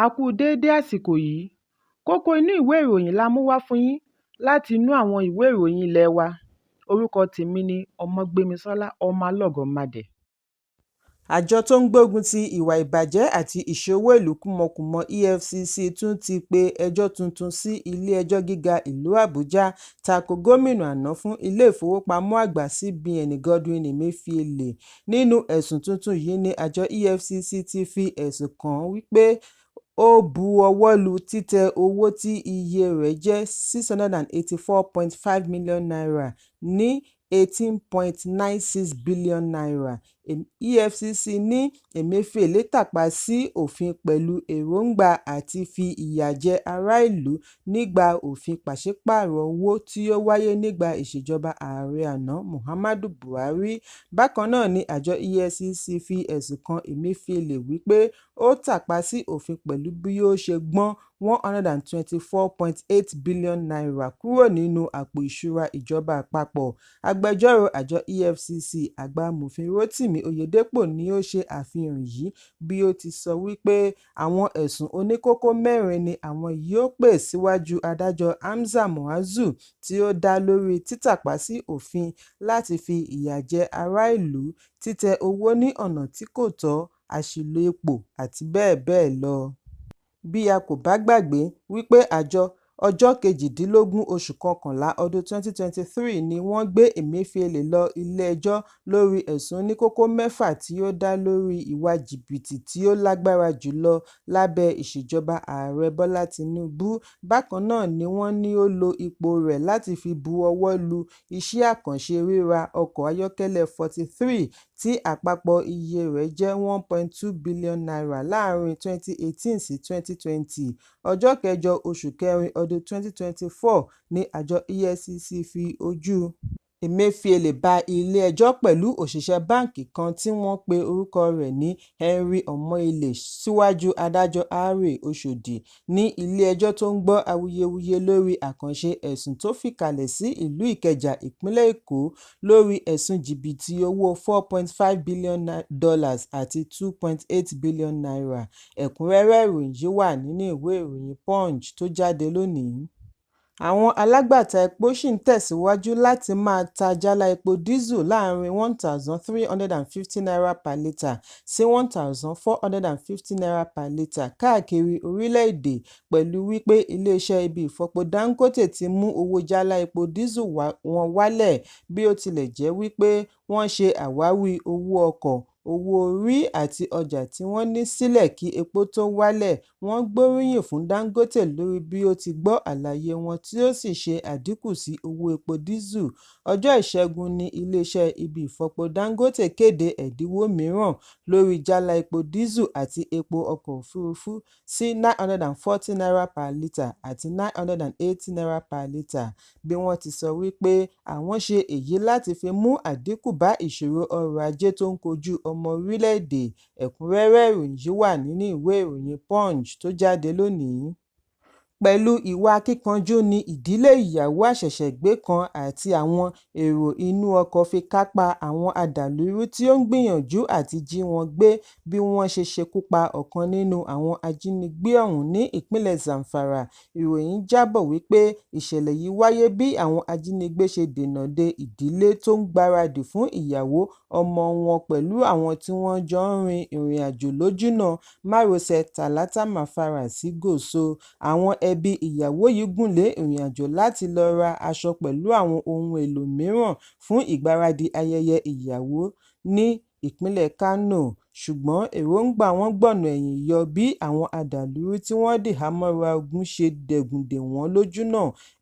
A kú déédé àsìkò yìí. Kókó inú ìwé ìròyìn la mú wá fún yín láti inú àwọn ìwé ìròyìn ilé wa. Orúkọ tèmi ni Ọmọgbémisọ́lá Ọmọlọ́gọ̀mádẹ. Àjọ tó ń gbógun ti ìwà ìbàjẹ́ àti ìṣe owó ìlú kúmọkùmọ EFCC tún ti pe ẹjọ́ tuntun sí ilé-ẹjọ́ gíga ìlú Àbújá tako gómìnà àná fún ilé-ìfowópamọ́ àgbà CBN Godwin Emefiele. Nínú ẹ̀sùn tuntun yìí ni àjọ EFCC ti fi ẹ̀sùn kàn án wípé ó bu ọwọ́ lu títẹ owó tí iye rẹ̀ jẹ́ N684.5 million ní N18.96 billion. EFCC ní Emefiele tàpá sí òfin pẹ̀lú èròńgbà àti fi ìyà jẹ ará ìlú nígbà òfin pàṣípààrọ̀ owó tí ó wáyé nígbà ìṣèjọba ààrẹ àná Muhammadu Buhari. Bákan náà ni àjọ EFCC fi ẹ̀sùn kan Emefiele wípé ó tàpá sí òfin pẹ̀lú bí ó ṣe gbọ́n N124.8 billion kúrò nínú àpò ìṣúra ìjọba àpapọ̀. Agbẹjọ́rò àjọ EFCC, àgbà amòfin Rotimi Oyedepo ni ó ṣe àfihàn yìí bí ó ti sọ wípé àwọn ẹ̀sùn oníkókó mẹ́rin ni àwọn yóò pè síwájú adájọ́ Hamza Muazu, tí ó dá lórí títàpá sí òfin láti fi ìyà jẹ ará ìlú, títẹ owó ní ọ̀nà tí kò tọ́, àṣìlò ipò àti bẹ́ẹ̀ bẹ́ẹ̀ lọ. Bí a kò bá gbàgbé wípé àjọ ọjọ́ 18 oṣù kọkànlá ọdún 2023 ni wọ́n gbé Emefiele lọ ilé-ẹjọ́ lórí ẹ̀sùn oníkókó mẹ́fà tí ó dá lórí ìwà jìbìtì tí ó lágbára jùlọ lábẹ́ ìṣèjọba ààrẹ Bọ́lá Tinubu. Bákan náà ni wọ́n ní ó lo ipò rẹ̀ láti fi bu ọwọ́ lu iṣẹ́ àkànṣe ríra ọkọ̀ ayọ́kẹ́lẹ́ 43 tí àpapọ̀ iye rẹ̀ jẹ́ N1.2 billion láàárín 2018 sí 2020. Ọjọ́ kẹjọ oṣù kẹrin ọdún 2024 ní àjọ EFCC fi ojú Emefiele bá ilé-ẹjọ́ pẹ̀lú òṣìṣẹ́ báǹkì kan tí wọ́n pe orúkọ rẹ̀ ní Henry Omoile síwájú adájọ́ Are Oshodi ní ilé-ẹjọ́ tó ń gbọ́ awuyewuye lórí àkànṣe ẹ̀sùn tó fìkàlẹ̀ sí ìlú Ìkẹjà, ìpínlẹ̀ Èkó lórí ẹ̀sùn jìbìtì owó $4.5 billion àti N2.8 billion. Ẹ̀kúnrẹ́rẹ́ ìròyìn yìí wà nínú ìwé ìròyìn Punch tó jáde lónìí. Àwọn alágbàtà epo ṣì ń tẹ̀síwájú láti máa ta jálá epo dísù láàárín ₦1,350 per litre sí ₦1,450 per litre káàkiri orílẹ̀-èdè pẹ̀lú wípé ilé-iṣẹ́ ibi ìfọpo Dangote ti mú owó jálá epo dísù wọn wálẹ̀, bí ó tilẹ̀ jẹ́ wípé wọ́n ṣe àwáwí owó ọkọ̀, owó orí àti ọjà tí wọ́n ní sílẹ̀ kí epo tó wálẹ̀. Wọ́n gbóríyìn fún Dangote lórí bí ó ti gbọ́ àlàyé wọn tí ó sì ṣe àdínkù sí owó epo dísù. Ọjọ́ Ìṣẹ́gun ní ilé-iṣẹ́ ibi ìfọpo Dangote kéde ẹ̀dínwó mìíràn lórí jálá epo dísù àti epo ọkọ̀ òfurufú sí ₦940 per litre àti ₦980 per litre, bí wọ́n ti sọ wípé àwọn ṣe èyí láti fi mú àdínkù bá ìṣòro ọrọ̀ ajé tó ń kojú ọmọ orílẹ̀-èdè. Ẹ̀kúnrẹ́rẹ́ ìròyìn yìí wà nínú ìwé ìròyìn Punch tó jáde lónìí. Pẹ̀lú ìwà akíkanjú ni ìdílé ìyàwó àṣẹ̀ṣẹ̀gbè kan àti àwọn èrò inú ọkọ̀ fi kápá àwọn adàlúrú tí ó ń gbìyànjú àti jí wọn gbé bí wọ́n ṣe ṣekú pa ọ̀kan nínú àwọn ajínigbé ọ̀hún ní ìpínlẹ̀ Zamfara. Ìròyìn jábọ̀ wípé ìṣẹ̀lẹ̀ yìí wáyé bí àwọn ajínigbé ṣe dènà de ìdílé tó ń gbáradì fún ìyàwó ọmọ wọn pẹ̀lú àwọn tí wọ́n jọ ń rin ìrìnàjò lójúnà márosẹ̀ Tàlátà-Mafara sí Gusau. Àwọn ẹbí ìyàwó yìí gùnlé ìrìnàjò láti lọ ra aṣọ pẹ̀lú àwọn ohun èlò mìíràn fún ìgbáradì ayẹyẹ ìyàwó ní ìpínlẹ̀ Kánò, ṣùgbọ́n èròńgbà wọn gbọ̀nà ẹ̀yìn yọ bí àwọn adàlúrú tí wọ́n dìhámọ́ra ogun ṣe dẹ̀gùn dè wọ́n lójúnà.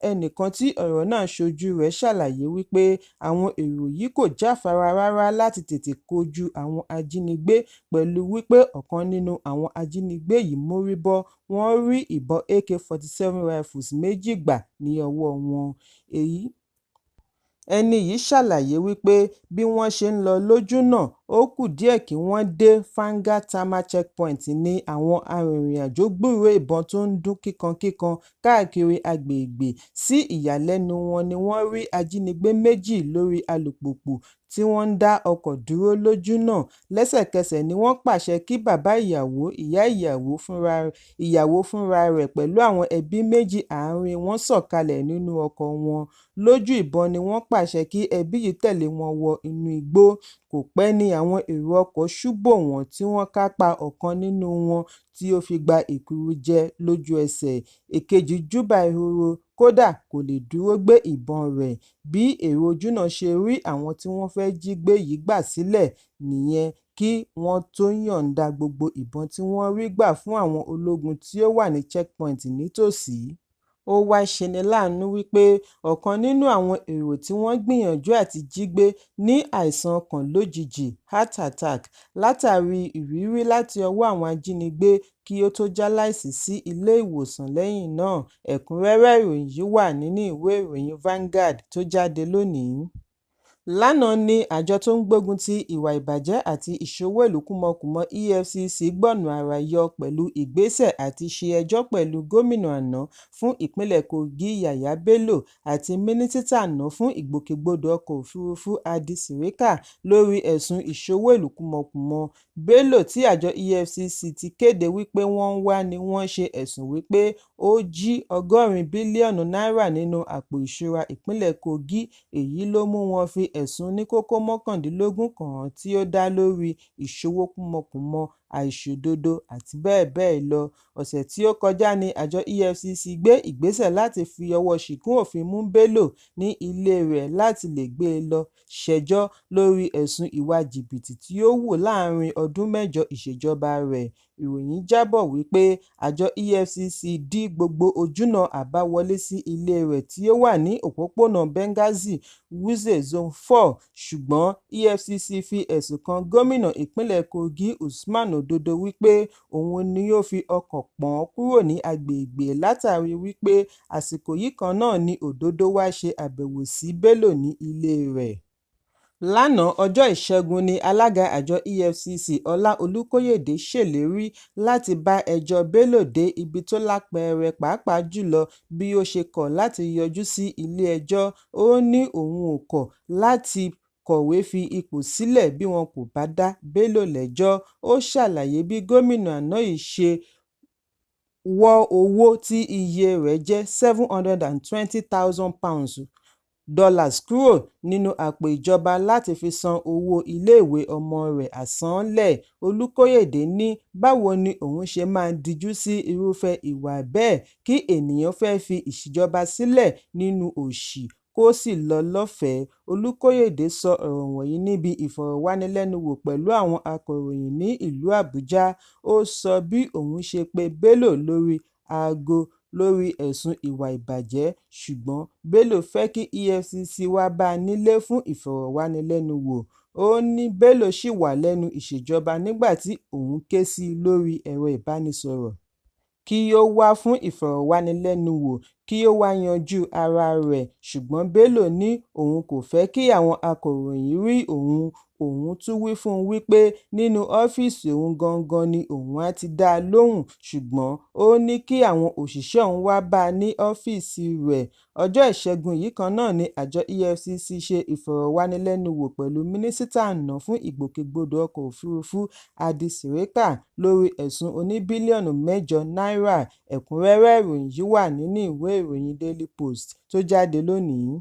Ẹnìkan tí ọ̀rọ̀ náà ṣojú rẹ̀ ṣàlàyé wípé àwọn èrò yìí kò jáfara rárá láti tètè kojú àwọn ajínigbé pẹ̀lú wípé ọ̀kan nínú àwọn ajínigbé yìí mórí bọ́, wọ́n rí ìbọn AK-47 rifles méjì gbà ní ọwọ́ wọn. Ẹni yìí ṣàlàyé wípé bí wọ́n ṣe ń lọ lójúnà, Ó kù díẹ̀ kí wọ́n dé Fangak-Tama checkpoint ní àwọn arìnrìn-àjò gbúròó ìbọn tó ń dún kíkankíkan káàkiri agbègbè. Sí ìyàlẹ́nu wọn ni wọ́n rí ajínigbé méjì lórí alùpùpù tí wọ́n ń dá ọkọ̀ dúró lójúnà. Lẹ́sẹ̀kẹsẹ̀ ni wọ́n pàṣẹ kí bàbá ìyàwó, ìyá ìyàwó fúnra rẹ̀ pẹ̀lú àwọn ẹbí méjì àárín wọn sọ̀kalẹ̀ nínú ọkọ̀ọ wọn. Lójú ìbọn ni wọ́n pàṣẹ kí ẹbí yìí tẹ̀lé wọn wọ inú igbó. Kò pẹ́ ni àwọn èrò ọkọ̀ ṣú bò wọ́n tí wọ́n kápá ọ̀kan nínú wọn tí ó fi gba èkuru jẹ lójú ẹsẹ̀. Èkejì júbà ehoro, kódà kò lè dúró gbé ìbọn rẹ̀. Bí èrò ojúnà ṣe rí àwọn tí wọ́n fẹ́ jí gbé yìí gbà sílẹ̀ nìyẹn kí wọ́n tó yọ̀ǹda gbogbo ìbọn tí wọ́n rí gbà fún àwọn ológun tí ó wà ní checkpoint nítòsí. Ó wá ṣeni láàánú wípé ọ̀kan nínú àwọn èrò tí wọ́n gbìyànjú àti jí gbé ní àìsàn ọkàn lójijì heart attack látàrí ìrírí láti ọwọ́ àwọn ajínigbé kí ó tó jáláìsí sí ilé-ìwòsàn lẹ́yìn náà. Ẹ̀kúnrẹ́rẹ́ ìròyìn yìí wà nínú ìwé ìròyìn Vanguard tó jáde lónìí. Lánàá ni àjọ tó ń gbógun ti ìwà ìbàjẹ́ àti ìṣowó ìlú kúmọkùmọ EFCC gbọ̀nà àrà yọ pẹ̀lú ìgbésẹ̀ àti ṣe ẹjọ́ pẹ̀lú gómìnà àná fún ìpínlẹ̀ Kogi Yàyà Bello àti mínísítà àná fún ìgbòkègbodò ọkọ̀ òfurufú Hadi Sirika lórí ẹ̀sùn ìṣowó ìlú kúmọkùmọ. Bello tí àjọ EFCC ti kéde wípé wọ́n ń wá ní wọ́n ṣe ẹ̀sùn wípé ó jí 80 bílíọ̀nù náírà nínú àpò ìṣúra ìpínlẹ̀ Kogi. Èyí ló mú wọn fi ẹ̀sùn oníkókó 19 kàn án tí ó dá lórí ìṣowó kúmọkùmọ, àìṣòdodo àti bẹ́ẹ̀ bẹ́ẹ̀ lọ. Ọ̀sẹ̀ tí ó kọjá ní àjọ EFCC gbé ìgbésẹ̀ láti fi ọwọ́ ṣìkún òfin mú Bello ní ilé rẹ̀ láti lè gbé e lọ ṣẹjọ́ lórí ẹ̀sùn ìwà jìbìtì tí ó hù láàárín ọdún mẹ́jọ ìṣèjọba rẹ̀. Ìròyìn jábọ̀ wípé àjọ EFCC dí gbogbo ojúnà àbáwọlé sí ilé rẹ̀ tí ó wà ní òpópónà Benghazi, Wuse Zone 4. Ṣùgbọ́n EFCC fi ẹ̀sùn kan gómìnà ìpínlẹ̀ Kogi Usman Ododo wípé òun ni ó fi ọkọ̀ pọ́n kúrò ní agbègbè látàrí wípé àsìkò yìí kan náà ni Ododo wá ṣe àbẹ̀wò sí Bello ní ilé rẹ̀. Lánàá ọjọ́ Ìṣẹ́gun ní alága àjọ EFCC Ọlá Olúkóyèdé ṣèlérí láti bá ẹjọ́ Bello dé ibi tó lápẹẹrẹ pàápàá jùlọ bí ó ṣe kọ̀ láti yọjú sí ilé-ẹjọ́. Ó ní òun ò kọ̀ láti kọ̀wé fi ipò sílẹ̀ bí wọn kò bá dá Bello lẹ́jọ́. Ó ṣàlàyé bí gómìnà àná yìí ṣe wọ́ owó tí iye rẹ̀ jẹ́ £720,000 dollars kúrò nínú àpò ìjọba láti fi san owó iléèwé ọmọ rẹ̀ àsanánlẹ̀. Olúkóyèdé ní báwo ni òun ṣe máa dijú sí irúfẹ́ ìwà bẹ́ẹ̀ kí ènìyàn fẹ́ẹ́ fi ìṣèjọba sílẹ̀ nínú òṣì kó sì lọ lọ́fẹ̀ẹ́. Olúkóyèdé sọ ọ̀rọ̀ wọ̀nyí níbi ìfọ̀rọ̀wánilẹ́nuwò pẹ̀lú àwọn akọ̀ròyìn ní ìlú Àbújá. Ó sọ bí òun ṣe pe Bello lórí aago lórí ẹ̀sùn ìwà ìbàjẹ́ ṣùgbọ́n Bello fẹ́ kí EFCC wáá bá a nílé fún ìfọ̀rọ̀wánilẹ́nuwò. Ó ní Bello ṣì wà lẹ́nu ìṣèjọba nígbà tí òun ké sí i lórí ẹ̀rọ ìbánisọ̀rọ̀ kí ó wá fún ìfọ̀rọ̀wánilẹ́nuwò kí ó wáá yanjú ara rẹ̀ ṣùgbọ́n Bello ní òun kò fẹ́ kí àwọn akọ̀ròyìn rí òun. Òun tún wí fún un wípé nínú ọ́fíìsì òun gangan ni òun á ti dá a lóhùn ṣùgbọ́n ó ní kí àwọn òṣìṣẹ́ òun wáá bá a ní ọ́fíìsì rẹ̀. Ọjọ́ Ìṣẹ́gun yìí kan náà ni àjọ EFCC ṣe ìfọ̀rọ̀wánilẹ́nuwò pẹ̀lú mínísítà àná fún ìgbòkègbodò ọkọ̀ òfurufú Hadi Sirika lórí ẹ̀sùn oníbílíọ̀nù 8 náírà. Ẹ̀kúnrẹ́rẹ́ ìròyìn yìí wà nínú ìwé ìròyìn Daily Post tó jáde lónìí.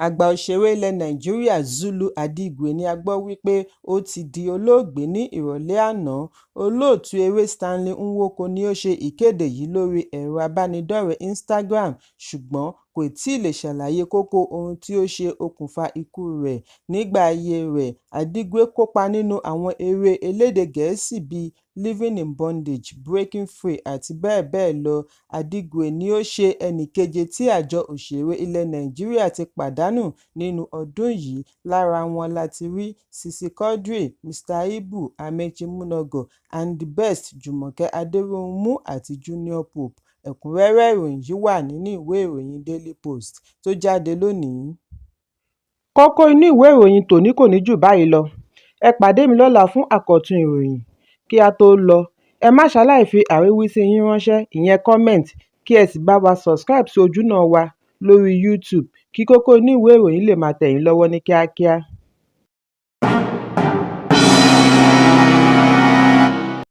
Àgbà òṣèré ilẹ̀ Nàìjíríà Zulu Adigwe ni a gbọ́ wípé ó ti di olóògbé ní ìrọ̀lẹ́ àná. Olóòtú eré Stanley Nwoko ni ó ṣe ìkéde yìí lórí ẹ̀rọ abánidọ́rẹ̀ẹ́ Instagram ṣùgbọ́n kò tíì lè ṣàlàyé kókó ohun tí ó ṣe okùnfà ikú rẹ̀. Nígbà ayé rẹ̀, Adigwe kópa nínú àwọn eré elédè Gẹ̀ẹ́sì bíi Living in Bondage, Breaking Free àti bẹ́ẹ̀ bẹ́ẹ̀ lọ. Adigwe ni ó ṣe ẹnìkeje tí àjọ òṣèré ilẹ̀ Nàìjíríà ti pàdánù nínú ọdún yìí. Lára wọn láti rí Sisi Quadri, Mr Ibu, Amaechi Muonagor, Andy Best, Jùmọ̀kẹ́ Adéròunmú àti Junior Pope. Ẹ̀kúnrẹ́rẹ́ ìròyìn yìí wà nínú ìwé ìròyìn Daily Post tó jáde lónìí. Kókó inú ìwé ìròyìn tòní kò ní jù báyìí lọ. Ẹ pàdé mi lọ́la fún àkọ́tún ìròyìn. Kí á tó lọ, ẹ má ṣaláì fi àríwísí yín ránṣẹ́, ìyẹn comment, kí ẹ sì bá wa subscribe sí ojúnà wa lórí YouTube kí kókó inú ìwé ìròyìn lè máa tẹ̀ yín lọ́wọ́ ní kíákíá.